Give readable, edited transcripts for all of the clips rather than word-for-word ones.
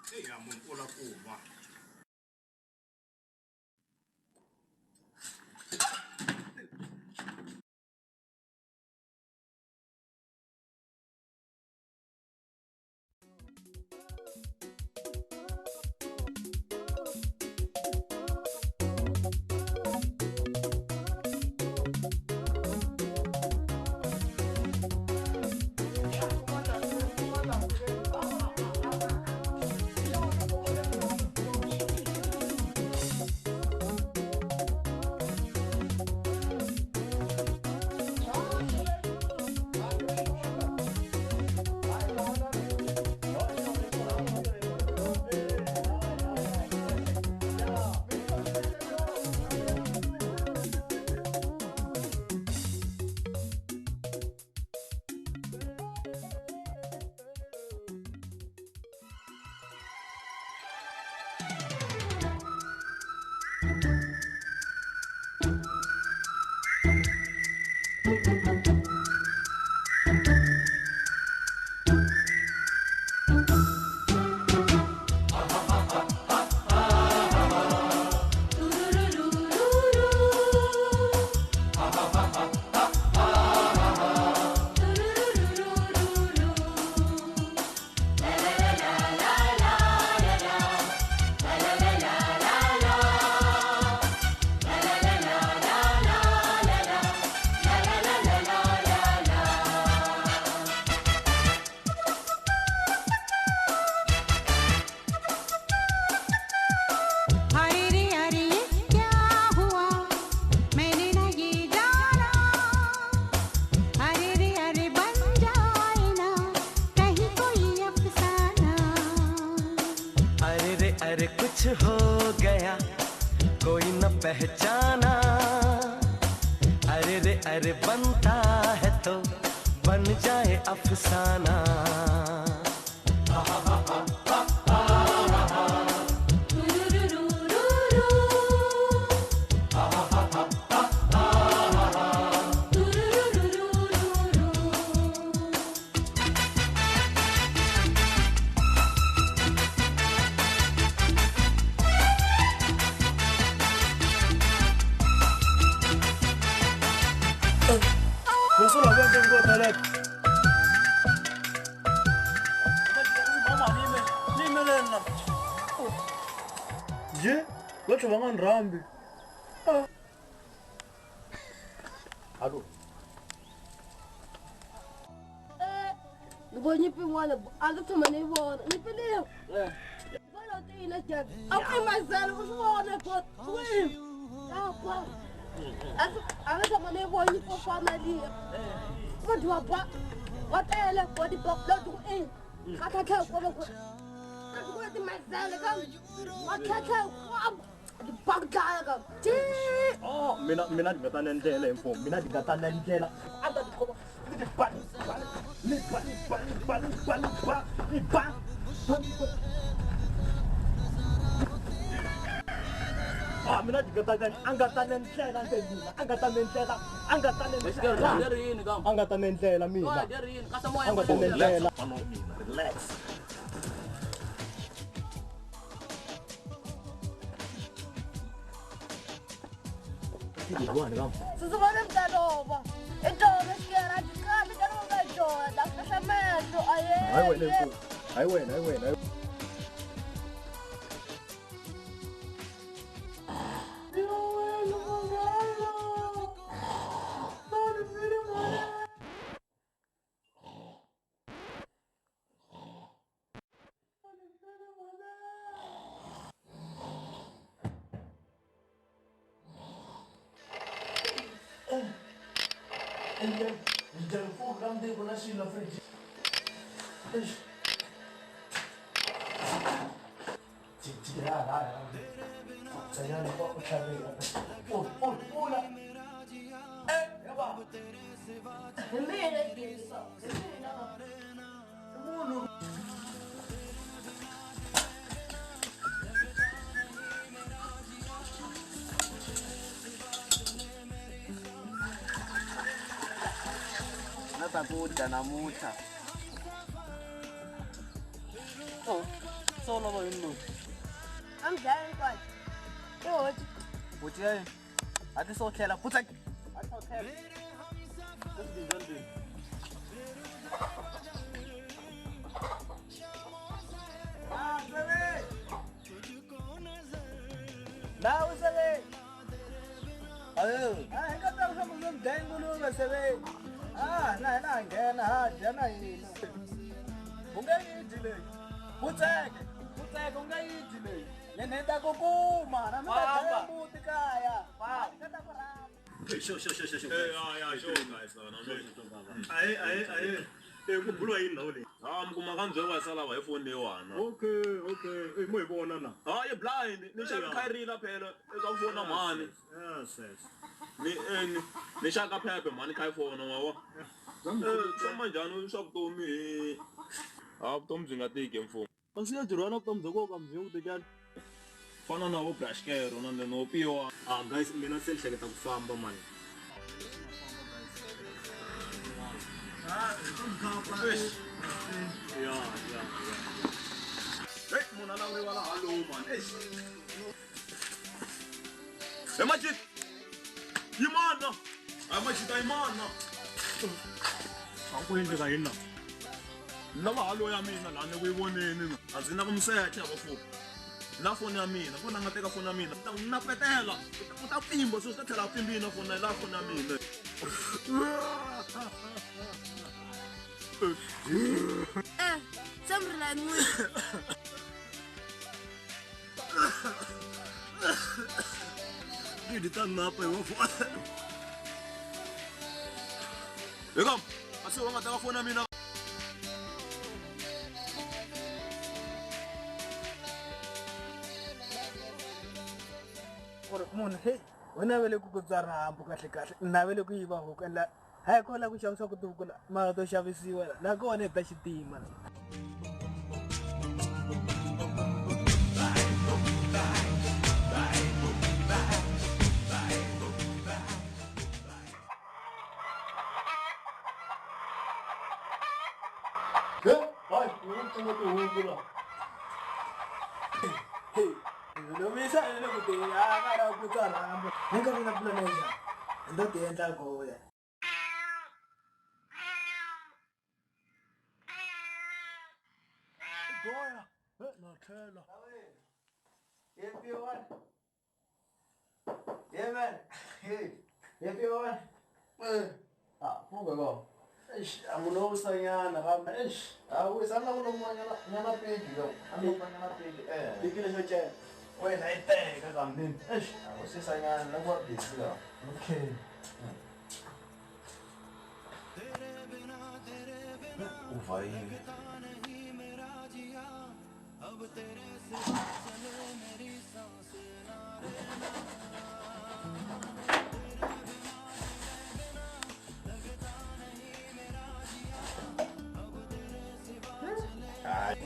Eya munhu u la ku nwa. अरे रे अरे ये क्या हुआ मैंने ना ये जाना अरे रे अरे बन जाए ना कहीं कोई अफसाना। अरे रे अरे कुछ हो गया कोई न पहचाना। अरे रे अरे बनता है तो बन जाए अफसाना। Nje va tlhe va nga ni rhambi. Hallo. Ni vona nyimpi yin'wana a ndzi tshama ni yi vona nyimpi liya vona tiyile jack a ku i mazelo u swi vona kwihi a ndzi tshama ni yi vona nyimpi yo fana na liya va dyiwa ba va tele va ti ba i ka tlhatlha hinkwavo ku ku timazelo ka va tlhatlha hinkwavo ti ba ku dlaya ka ti. Oh, mina mina ndzi nga ta na ndlela hi mfumo. Mina ndzi nga ta na ndlela. A ta ti khoma. Ni ti ba ni ba ni ba ni ba ni ba ni ba ni ba ni ba. Ah, mina ndzi nga ta a nga ta na ndlela ndze mina. A nga ta na ndlela. A nga ta na ndlela. A nga ta na ndlela mina. A nga ta na ndlela. Relax. Sisibone mntanova itolo xikera xikami mntanova jona kahle mehlo Hayi wena mfo. Hayi wena, hayi wena. Hi mina hi mina. Na ta ku dya namuntlha. Oh. So lava yini loyi? A mi dlaya hinkwayo. I hoci. Hoci ya yini? Hatlisa u tlhela. Putsa. Hatlisa u tlhela. Ah, Sebe! Nawu Sebe! Ayo. Ah, hi nga ta ku mi dlaya nguluve Sebe. Ah, na hina ha nghena ha dya na hina. U nge yi dyi leyi. Putseke, putseke u nge yi dyi leyi. Yena hi ta ku kuma na mi ta dlaya mbuti kaya. Ni ta ku rhamba. Sure. Yeah, sure, guys. Aye. Ku buriwa yini ndhawu leyi? Ah, mi kuma ka ndzheko ya sala hi foni leyiwani. Okay. Mo hi vona na. Ah, yi blind. Ni xavi kha yi rila phela eka fona mhani. Yes. Ni xava ka phephe mhani kha yi fona ma vona. Swa njhani swa vutomi hi a vutomi byi nga tiki mfumo. Kasi ya byi rhwala vutomi bya koka byi ku tekela. Fana na vo Brashkero na no piwa. Ah, guys, mina se ni hleketa ku famba mani. Yeah. Hey, munhu a lava rivala hallo man. Eish. Hey, Majid. Yimana. Ay, Majid, yimana. A ku endleka yini na? Ni lava hallo ya mina laha ni ku yi voneni. A ndzi na ku mi secha va na foni ya mina, foni a nga teka foni ya mina. Na petela. U ta pfimba sweswi ta tlhela a pfimbile na foni la foni ya mina. Se mi rila n'wini. Di ta napa hi wa foni. Eka, a se wa nga teka foni ya mina. Munhu hey, u navele ku ku tswa rhambu kahle kahle, ni navele ku yiva huku endla hayi ko la ku xavisiwa ku tihuku la mara to xavisiwa la nakona hi ta xitima la. Hayi, u nga tsonga tihuku la. Lovisa le ku ti a nga ra ku tswa rhambu. Ni nga vi na pulani ya njhani? Ni to ti endla goya. Goya. Na tlhela. Yeah, P1. Yeah, man. Hey. Yeah, P1. Ah, pfuka ko. Eish, a munhu wo wisanyana kambe eish, a wisa a na ku lomiwa nyana piki lo. A lomiwa nyana piki eh. Piki lexo cela. Wena yi teka kambini. Eish, a wisisanyana na ku va busy la. Okay. U vhayile. Hayi.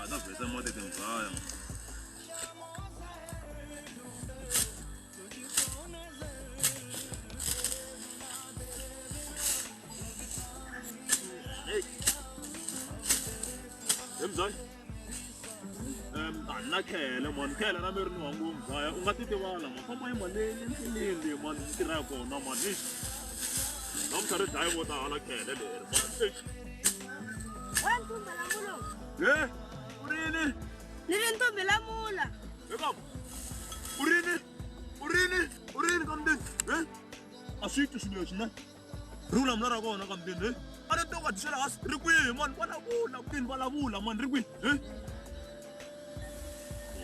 Na vhesa mati timhaya. Hey. Mzaya. A na khele man, khele na miri ni wa ngopfu mzaya. U nga titivala man, famba hi maleni endleleni leyi man, ni tirhaka kona man. Eish. Namuntlha ri dlaye vo tala khele leri man. Eish. Wa ntombi lamula. Eh, u rini? Ni ri ntombi lamula. Eka. U rini kambe? Eh? A swi twi swilo leswi ne? Ri vulavula ra kona kambe ne? A ri to ka dyisela hansi ri kwihi man? Vulavula kwini vulavula man ri kwihi? Eh?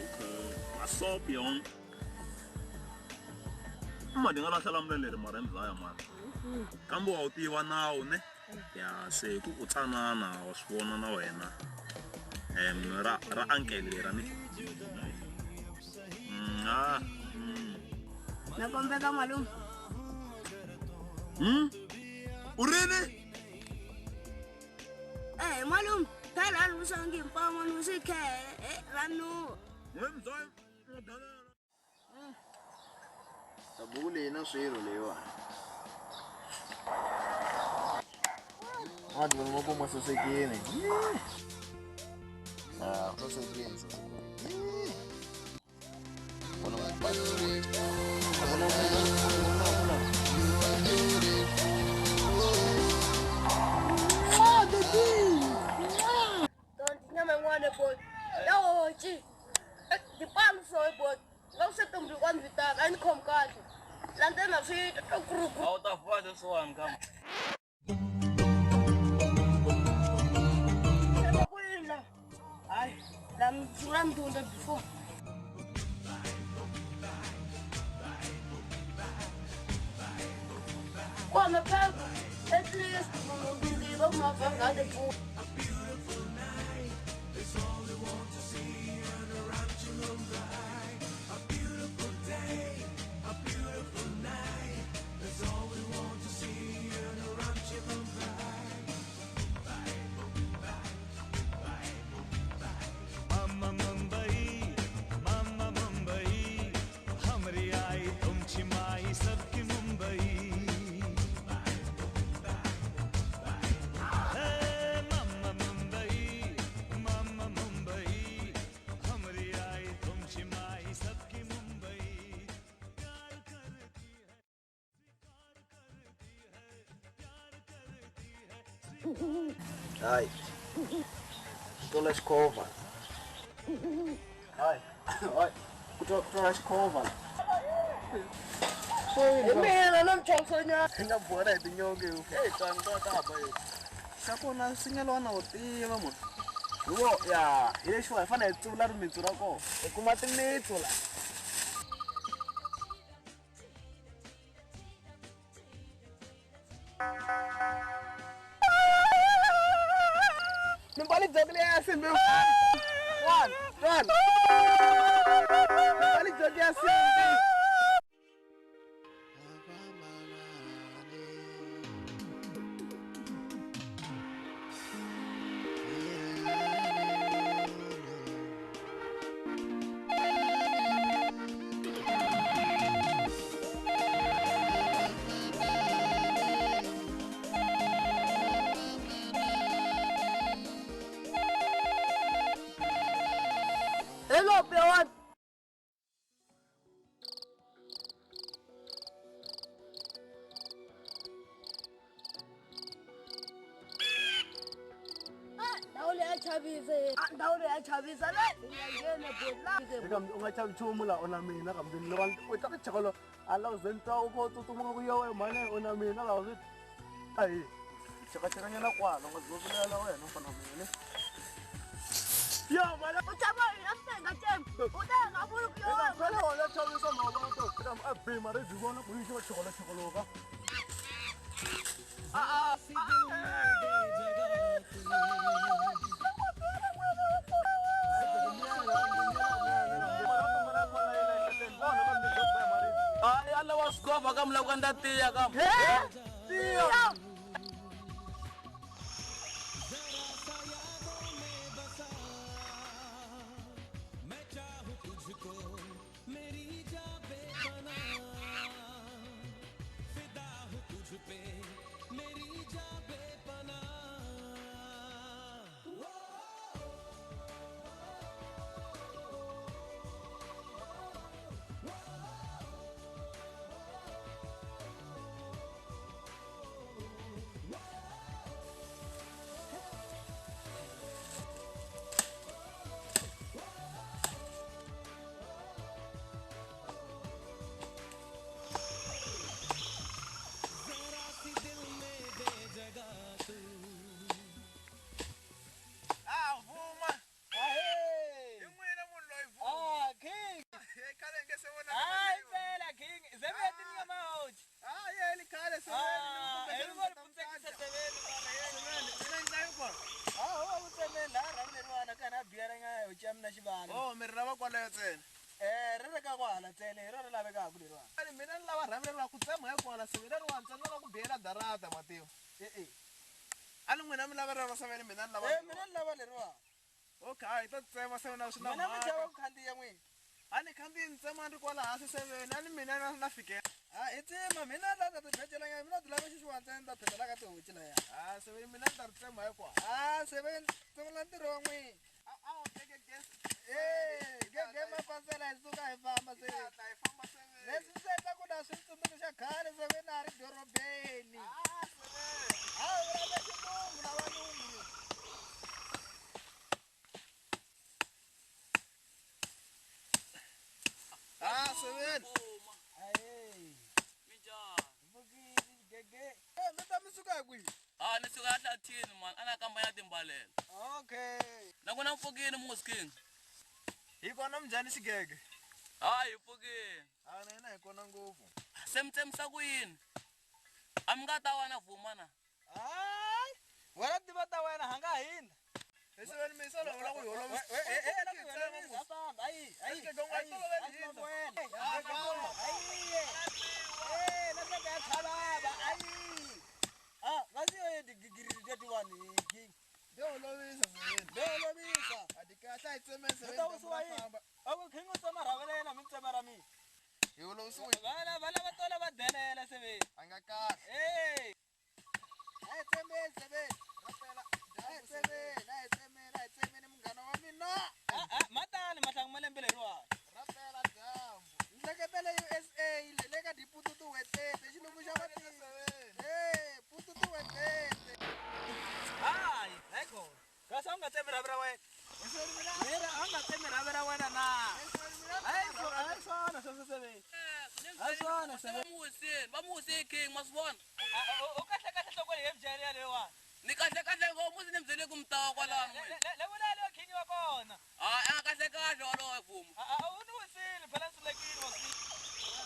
Okay. Masop yon. Mani nga lahla lamula leri mara mzaya mara. Kambe wa wu tiva nawu ne? Ya se ku u tsanana wa swi vona na wena. Ra ankele lera ni. Na kombeka malume. U rini? Malume, phela ni swa mpama ni swi khele ra nuha. Buku leyi na swilo leyiwani. Vanhu va kuma sasekile. Ah, sasekile, sasekile. Vona vona vona. Ah, baby. Don't nyama ngwane boy. Yawo chi. Dipalo so boy. Nga se tumbi kwa mvitana ani khom kahle. Landela swi to kuruku. A wu ta fa leswiwani kambe. Hayi, la mdunda before. Kona phela at least munhu va mavhangale pu. Hayi. Tola xikhova. Hayi. Hayi. Ku tola xikhova. Hi mina na mchonsonya. Hi nga borha hi tinyonge yo. Hey, tani ta ta ba yo. Xa kona nsinya lowu na wu tiva munhu. Hi wo ya, hi lexiwa hi fanele hi tsuvula rimitsu ra kona. Hi kuma timitsu la. Nimbali joke leyi ya simbi. One, one. Nimbali joke ya simbi. Hello, Pewan. Ndhawu leyi ya chavisa le. Eka u nga chavi nchumu la u na mina kambe loko u ta ku chakolo a la u ze ni twa u kha u tsutsuma ku yo mhani u na mina la swi ahi chakachakanyana kwala u nga zi vilela wena mfana wa mina. Ya mhani U chava a swi nga tshembi. U ta nga vuli ku yo. Eka phela wona chavisa mhaka to eka a bima ri byi vona ku yi xava chokolo ka. Hayi a lava swikhova ka mi lava ku endla tiya kambe. Tiya. Oh, mi ri lava kwalayo ntsena. Ri ri ka kwala ntsena hi rona ri lavekaka leriwani. Mina ni lava rhambi leriwa ku tsema hi kwala se mina riwa ntsena lava ku biyela darata mativa. E-e. A ni n'wina mi lava rero seveni mina ni lava. Mina ni lava leriwa. Okay, hi ta tsema seveni a swi na Mina mi chava mhaka. ku khandziya n'wina. A ni khandziyi ni tsema ni ri kwala hansi seveni, a ni mina na fikela. A hi tsema mina la ta tibecela nyana mina ti lava xixiwa ntsena ni ta phindela ka tihuci laya. Ah, seveni mina ni ta ri tsema hinkwayo. A seveni sungula ntirho wa n'wina. A wu teke gas. Gege mapasela hi suka hi famba Hi seveni. hatla hi famba seveni. Leswi swi endla ku na swi tsundzuxa khale seveni a ri dorobeni. Ah, seveni. A vulavula xilungu na valungu. Ah, seveni. Ahee. Minjhani? Vukile gege. Mi ta mi suka hi kwihi? Ah, ni suka ehlathini man, a na kamba ya timbalelo. Okay. Na ku na mpfukini Musi King. Hi kona minjhani xigege? Hayi hi pfukini. Ah, na hina hi kona ngopfu. Se mi tsemisa ku yini? A mi nga ta wa na vuma na? Hayi. Wena tiva ta wena ha nga hina. Hi seveni mi se lava ku hi holovisa. Byo holovisa seveni. A di kahle a hi tsemeni seveni dyambu ra famba. Hi holovisiwile. A nga kahle. A hi tsemeni seveni. Ra pela dyambu seveni. A hi tsemeni, a hi tsemeni munghana wa mina. Matani mahlangu ma lembe leriwani. Ra pela dyambu. Ni hleketele USA le ka diputu wetete xilungu xa vatirhi. Putu wetete. Hayi, hayi khona. Kasi a wu nga tsemi rhavi ra wena. Mira, a wu nga tsemi rhavi ra wena na. Hayi hayi swona sweswo seveni. Hayi swona Se va mu wisini, va mu wisi King ma swi vona? U kahle kahle nhloko leyi mbyali yaleyiwani. Ni kahle kahle ngopfu musi ni mi byele ku mi ta wa kwalano n'wina. Le vula leyo King wa kona. Ah, a nga kahle kahle walowo vuma. U ni wisile phela ni sulekile wa swi.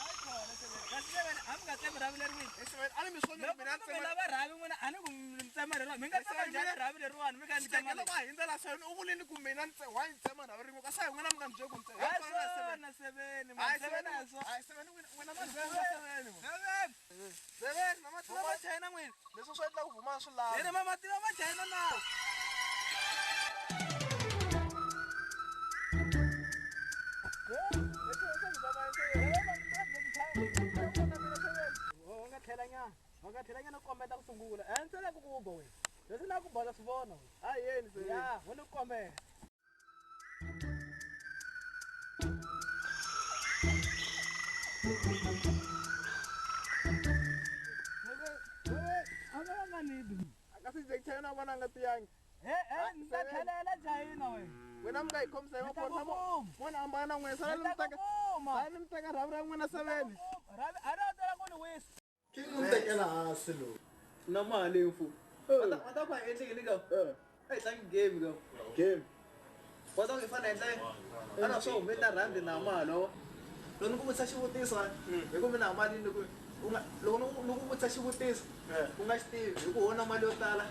Hayi khona seveni. Kasi seveni a mi nga tsemi rhavi leri n'wina. Hi seveni a ni mi swoni Loko mina mi tsema. lava rhavi n'wina a ni ku mi tsema leriwani. Mi nga tsema njhani rhavi leriwani mi kha ni tsema Xigege loko a hindza la seveni u vulini ku mina ni wa ni tsema rhavi rin'we kasi a hi n'wina mi nga ni byeli ku ni tsema. Hayi swona seveni, Hayi man seveni seveni, a hi swona. hayi seveni n'wina ma tsema seveni. Seveni. Seveni, mama tiva machina n'wina. Leswi swi endla ku vuma swi lava. Yena mama tiva machina na. U nga tlhela nyana, u nga tlhela nyana ku kombeta ku sungula. Ntsena ku ku ba wena. Leswi na ku ba swi vona wena. A yeni seveni. Ya, wo ni kombela. A ka si China vona nga tiyangi. Ni ta tlhelela China wena. Wena mi nga hi khomisa hi Ni ta maphorisa ku kuma. mona hambana na n'wina sala Ni ni ta mi teka ku kuma. sala ni mi teka rhavi ra n'wina seveni. Rhavi a na tela ku ni wisa. King u tekela hansi lowu. Na mali mfu. Wa ta ku a endle yini ka? A hi tlangi game ka. Game. Wa ta ku hi fanele hi endla a na swo humeta rhandi na mali loko ni ku vutisa xivutiso hi ku mina mali ni ku u nga loko ni ku vutisa xivutiso u nga xi tivi hi ku hona mali yo tala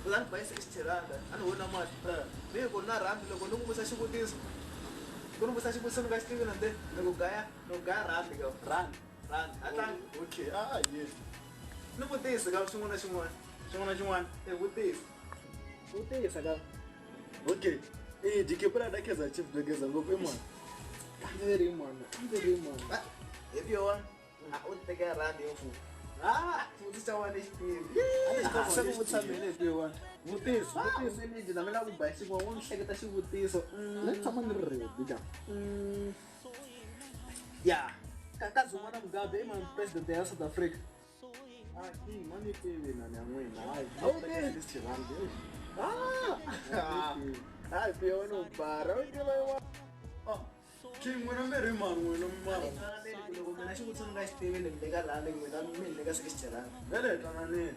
u ta ni ba 60 rand a ni hona mali ni hi ku na rhandi loko ni ku vutisa xivutiso ku ni vutisa xivutiso ni nga xi tivi na nde ni ku gaya ni ku gaya rhandi ka Rand. rhandi a tlangi Okay, a yeni. ni vutisi ka xin'wana na xin'wana Xin'wana na xin'wana. e vutisa vutisa ka Okay. Dikepela da Kaizer Chiefs dogeza ngopfu i mani? Ndzi ri mani ndzi ri mani hi yona a u teka rhandi yo mfumo ah xivutiso xa wena xi tivi se ku vutisa mina hi yona Vutisa, vutisa ni na mina ku ba xin'wana u ni hleketa xivutiso Ni tshama ni ri ready ka. Ya ka Zuma na Mugabe i mani president ya South Africa? Ah, King, ma ni tivi na ya n'wina. Hayi, A wu tivi? ni rhandi. Ah hayi yona u bara u tiva yona. King, n'wina mi ri mani n'wina mara? Loko mina xivutiso ni nga xi tivi ni mi nyika rhandi n'wina mi ni nyika 60 rand. Vele hi twananini.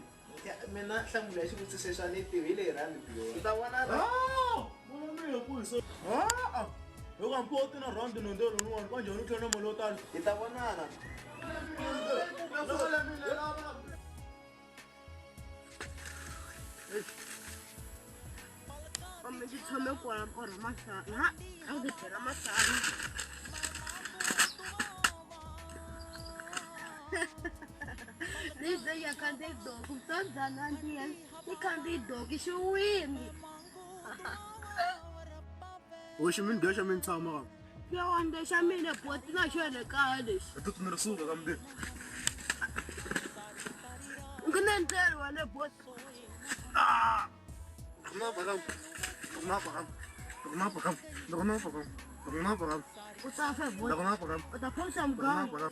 Mina nhlamulo ya xivutiso xexo a ni yi tivi hi leyi rhandi u ta vona Ah! Vona mina ku hi so. Ah! Loko hambi na rhandi na ndelo un'wana kanjhani u tlhela na mali yo tala. Hi ta vonana. Kambe ndzi tshame kwala orha masana. Ha, a ndzi byela masana. Ni ze ya khandziya doku vutomi bya nandziha. Ni khandziyi doki xi wini. Hoxi mi ni dya xa mi ni tshama ka. Xiyawande xa mina boti na xo le kaya lexi. I tsutsumela suka ka mndeni. Ngi na ndlela wa le boti. U ta fa boti. U ta phonsa muganga.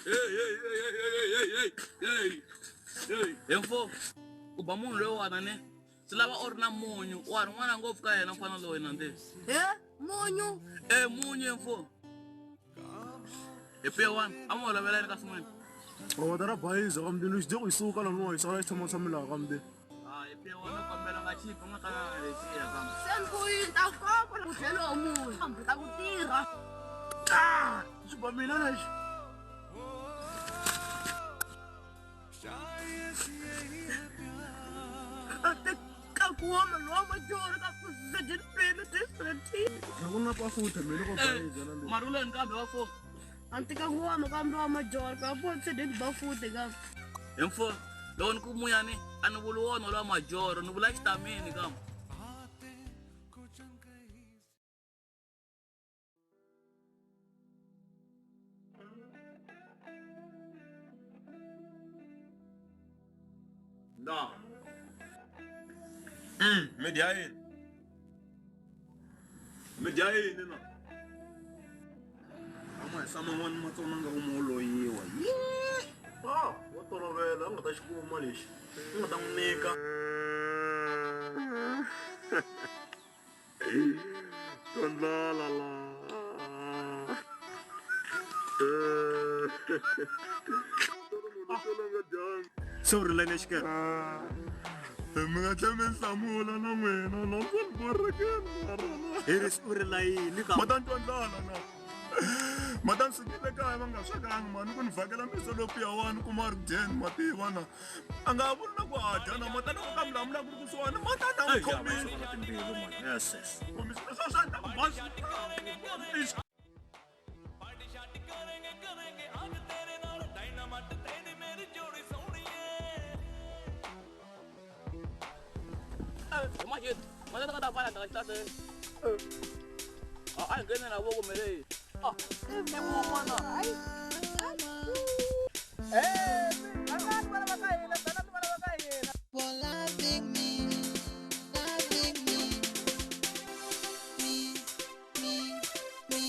Hey hey hey hey hey hey hey hey. Info ku ba munhu loyi wana ne swi lava u ri na munyu wa ri n'wana ngopfu ka yena mfana loyi na nde. He munyu? Eh munyu info. Hi P1 a mo holovela yini ka swin'wana? O ta ra bayiza ka mndeni xi dye ku yi suka la nuwa yi sala yi tshama tshame laha ka mndeni. Ah hi P1 u kombela nga chipi u nga ta lexiya kambe. Se ni ku yini ta kopa ku tlhela wa munhu kambe ta ku tirha. Ah xi ba mina lexi. Maruleni kambe wa fo. Antika huwa kambe wa majoro ka fo sedeni ba futhi ka. Info loko ni ku muyani a ni vuli wona lowa majoro ni vula xitamini kambe. Na. Mi dya yini? Mi dya yini na? A ma hi sama n'wana matsonga nga ku mo loyiwa. Ah, wa tolovela a nga ta xi kuma lexi. U nga ta n'wi nyika. Tondlala la. Se u ri layini xikere? Mi nga tlhela mi hlamula na n'wina na swi ni borhekeni Hi ri u ri layini ka. Ma ta ni twa ndlala na. Ma ta ni sukile kaya va nga swekanga mani ku ni vhakela miso lowu piya wani kuma ri dyeni ma tiva na. A nga vuli na ku a dya na ma ta na ku ka milamula ku ri kusuhani ma ta na n'wi khomisa. Yes, yes. Khomisa swa swa ni ta ku basa. Ma ta pfala ta xihlahla. A hi ngheni na voko me leyi. Ah, i vumana. Eh, vanani vana va ka hina, vanani vana va ka hina. For loving me, loving me, me, me, me.